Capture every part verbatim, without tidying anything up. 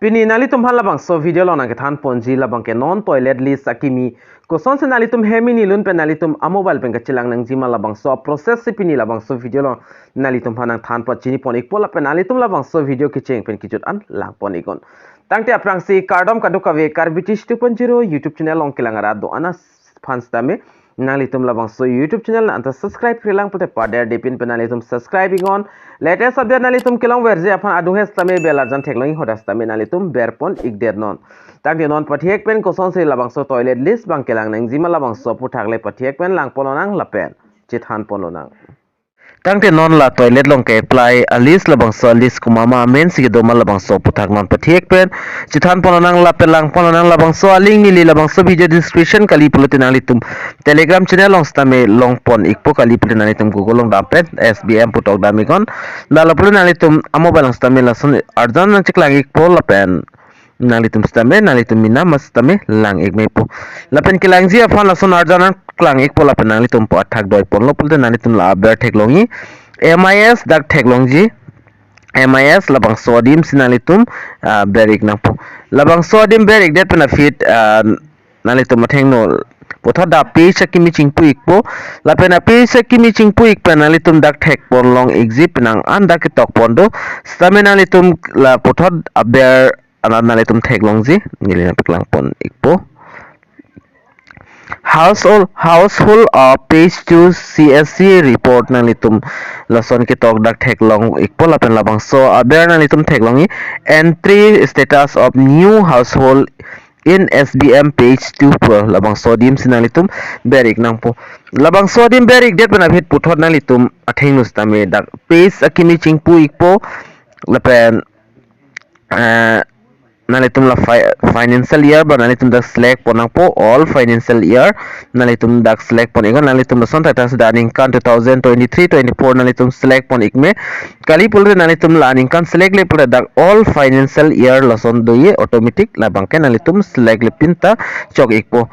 Pini nanglitum aphan labangso video along nangkethan ponji, labang ke non toilet list akimi kosonsi nanglitum hem hini lun pen nanglitum a-mobile pen kachelang nangji ma, labangso a-process si pini labangso video along nanglitum aphan nangthan pachini pon ikpo lapen nanglitum labangso video kecheng pen kejut an lang pon iknon. Tangte aphrangsi kardom kadokave, Karbi Tish two point zero YouTube channel along kelang arat do-an aphan sitame nanglitum labangso YouTube channel anta subscribe-re lang pulote paderde pin pen nanglitum subscribe iknon. Latest update nanglitum kelongverji aphan adung he sitame bell arjan theklong ik, hadak sitame nanglitum ber pon ikdet non. Tangte non pathek pen kosonsi labangso toilet list abang kelang nangji ma, labangso aputhak le pathek pen lang pon lonang lapen chethan pon lonang. Tangte non la toilet along ke-apply a-list, labangso a-list komat ma amensi kedo ma, labangso aputhak non pathek pen chethan pon lonang lapen lang pon lonang. Labangso a-link neli labangso video description kali pulote nanglitum Telegram channel along sitame long pon ikpo, kali pulote nanglitum Google along dam pen S B M pu tok dam iknon. Dala pulote nanglitum a-mobile along sitame lason arjan nangcheklang ikpo lapen nanglitum sitame nanglitum mina ma sitame lang ik mepo. Lapen kelangji aphan lason arjan nangklang ikpo lapen nanglitum athak doi ponlo pulote nanglitum la aber theklongji, M I S dak theklongji, M I S, labangso adim si nanglitum, ah, ber ik nangpo. Labangso adim ber ikdet pen aphi, ah, nanglitum athengno puthot dak page akimi chingpu ikpo. Lapen a-page akimi chingpu ik pen nanglitum dak thek pon long ikji, penang an dak ketok pon do. Sitame nanglitum la puthot aber anat nanglitum theklongji, neli nangpaklang pon ikpo. Household, household a page two C S C report nanglitum lason ketok dak theklong ikpo lapen labangso aber nanglitum theklongji, entry status of new household in S B M page two pu, labangso adim si nanglitum ber ik nangpo. Labangso adim ber ikdet pen aphi puthot nanglitum athengno sitame dak page akimi chingpu ikpo lapen, eh, nanglitum la fi-, financial year abang nanglitum dak select pon nangpo, all financial year nanglitum dak select pon iknon. Nanglitum lason thakthak si dak aningkan two thousand twenty-three twenty-four nanglitum select pon ik me, kali pulote nanglitum la aningkan select le pulote dak all financial year lason doji, automatic labang ke nanglitum select le pin ta chok ikpo.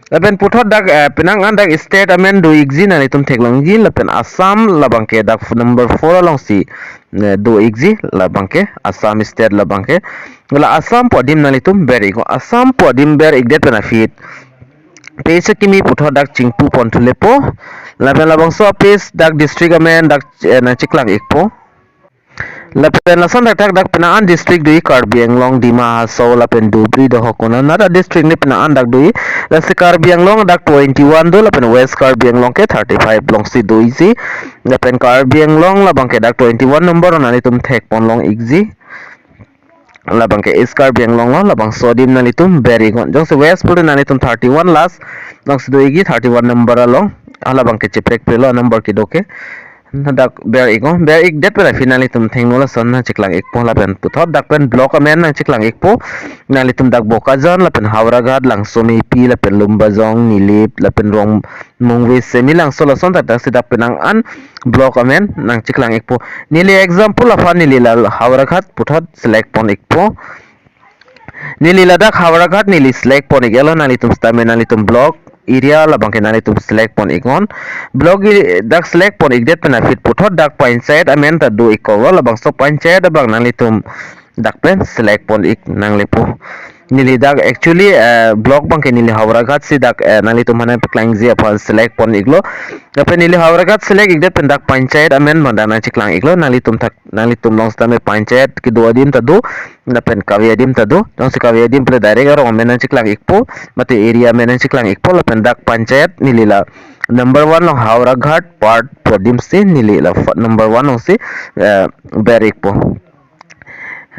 Lapen puthot dak, eh, penang an dak state amen do ikji, nanglitum theklongji, lapen Assam labang ke dak number four alongsi, eh, do ikji, labang ke Assam state labang ke. La Assam pu adim nanglitum ber iknon, Assam pu adim ber ikdet pen aphi page akimi puthot dak chingpu pon thulepo. Lapen labangso page dak district amen dak, eh, nangcheklang ikpo. Lapen lason thakthak dak penang an district doji, Karbi Anglong, Dima Hasao lapen Dhubri, dohok konat nat a-district ne penang an dak doji. Lasi Karbi Anglong dak twenty-one do lapen West Karbi Anglong ke thirty-five alongsi doji. Lapen Karbi Anglong labang ke dak twenty-one number nanglitum thek pon long ikji. Labang ke East Karbi Anglong lo, labangso adim nanglitum ber iknon. Jongsi West pulote nanglitum thirty-one last alongsi do ikji, thirty-one number along. Halabang ke cheprek prelo number kedo ke. Dak ber iknon, ber ikdet pen aphi nanglitum athengno lason nangcheklang ikpo lapen puthot dak pen block amen nangcheklang ikpo. Nanglitum dak Bokajan lapen Howraghat, Langsomeipi lapen Lumbajong, Nilip lapen Rong, Mungve, Semilangso lason thakthak si dak penang an block amen nangcheklang ikpo. Neli example aphan neli la Howraghat puthot select pon ikpo. Neli ladak Howraghat neli select pon ik-etlo, nanglitum sitame nanglitum block area labang ke nanglitum select pon iknon. Block i-, dak select pon ikdet pen aphi puthot dak panchayat amen ta do ik kok lo, labangso panchayat abang nanglitum dak pen select pon ik nanglepo. Neli dak actually, eh, block abang ke neli Howraghat si dak, eh, nanglitum aphan nangpaklangji aphan select pon iklo. Lapen neli Howraghat select ikdet pen dak panchayat amen abang dak nangcheklang iklo, nanglitum thak, nanglitum along sitame panchayat kedo adim ta do, lapen kave adim ta do. Jongsi kave adim pulote direct arong amen nangcheklang ikpo, mate area amen nangcheklang ikpo, lapen dak panchayat neli la number one along Howraghat part pu adim si neli la fa-, number one alongsi, eh, ber ikpo.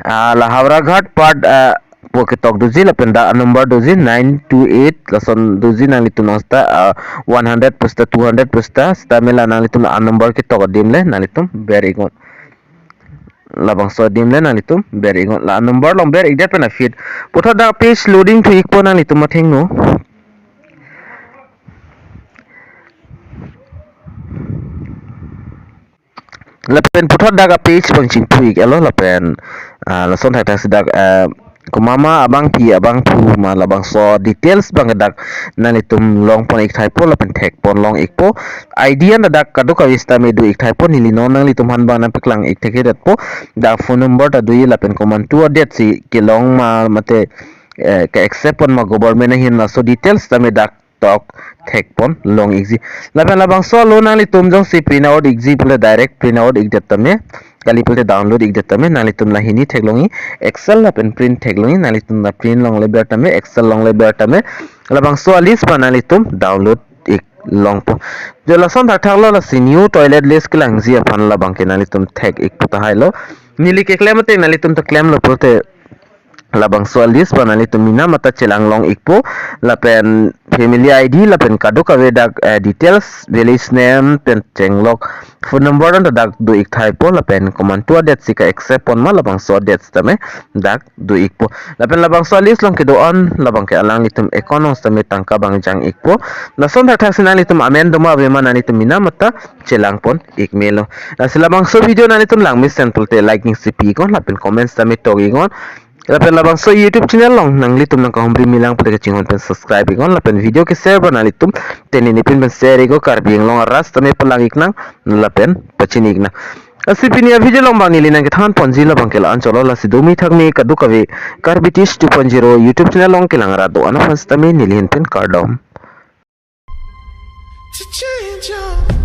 Ah, la Howraghat part, ah, pu ketok doji lapen dak number doji nine two eight, lason doji, nanglitum along sita, ah, one hundred pu sita, two hundred pu sita, sitame la nanglitum la number ketok adim le nanglitum ber iknon. Labangso adim le nanglitum ber iknon. La number along ber ikdet pen aphi puthot dak page loading thu ikpo, nanglitum athengno. Lapen puthot dak a-page abang chingpu ik-etlo lapen, ah, lason thakthak si dak, ah, Komat ma abangpi abangphu ma labangso details abang dak nanglitum longpon ik thaipo lapen thekpon long ikpo. I D an dak kadokave sitame do ik thaipo, neli non nanglitum aphan abang nangpaklang ik thekthedetpo. Dak phone number ta doji lapen komantu adet si kelong ma mate eh, ke accept pon ma government ahin, laso details tame dak tok thekpon long ikji. Lapen labangso alo nanglitum jongsi print out ikji pulote direct print out ikdet tame, kali pulote download ikdet tame, nanglitum lahini theklongji, Excel lapen print theklongji. Nanglitum la print longle ber tame, Excel longle ber tame, labangso a list abang nanglitum download ik longpo. Jo lason thakthak lo, lasi new toilet list kelangji aphan labang ke nanglitum thek ik pu tahai lo. Neli keklem ateng nanglitum ta klemlo pulote labangso a list abang nanglitum mina mata chelang long ikpo, lapen family I D lapen kadokave dak eh, details, village name pen chenglok, phone number an ta dak do ik thaipo, lapen komantu adet si ke accept pon ma labangso adet tame dak do ikpo. Lapen labangso a list along kedo-an labang ke alanglitum account along sitame tangka abang jang ikpo. Lason thakthak si nanglitum amen doma ave ma nanglitum mina mata chelangpon ik melo. Lasi labangso video nanglitum langmesen pulote like ning si pi iknon lapen comments tame tok iknon. Lapen labangso YouTube channel along nanglitum nangkahumri milang pulote kachinghon pen subscribe iknon lapen video ke share abang nanglitum tenini pin pen share iknon, Karbi Anglong arat tame palang iknang lapen pachini iknang. Lasi pini a video along abang neli nangkethan ponji labang ke la-an chotlo, lasi domi thakmi kadokave Karbi Tish two point zero YouTube channel along kelang rat do-an aphan sitame neli ahin pen kardom. To change your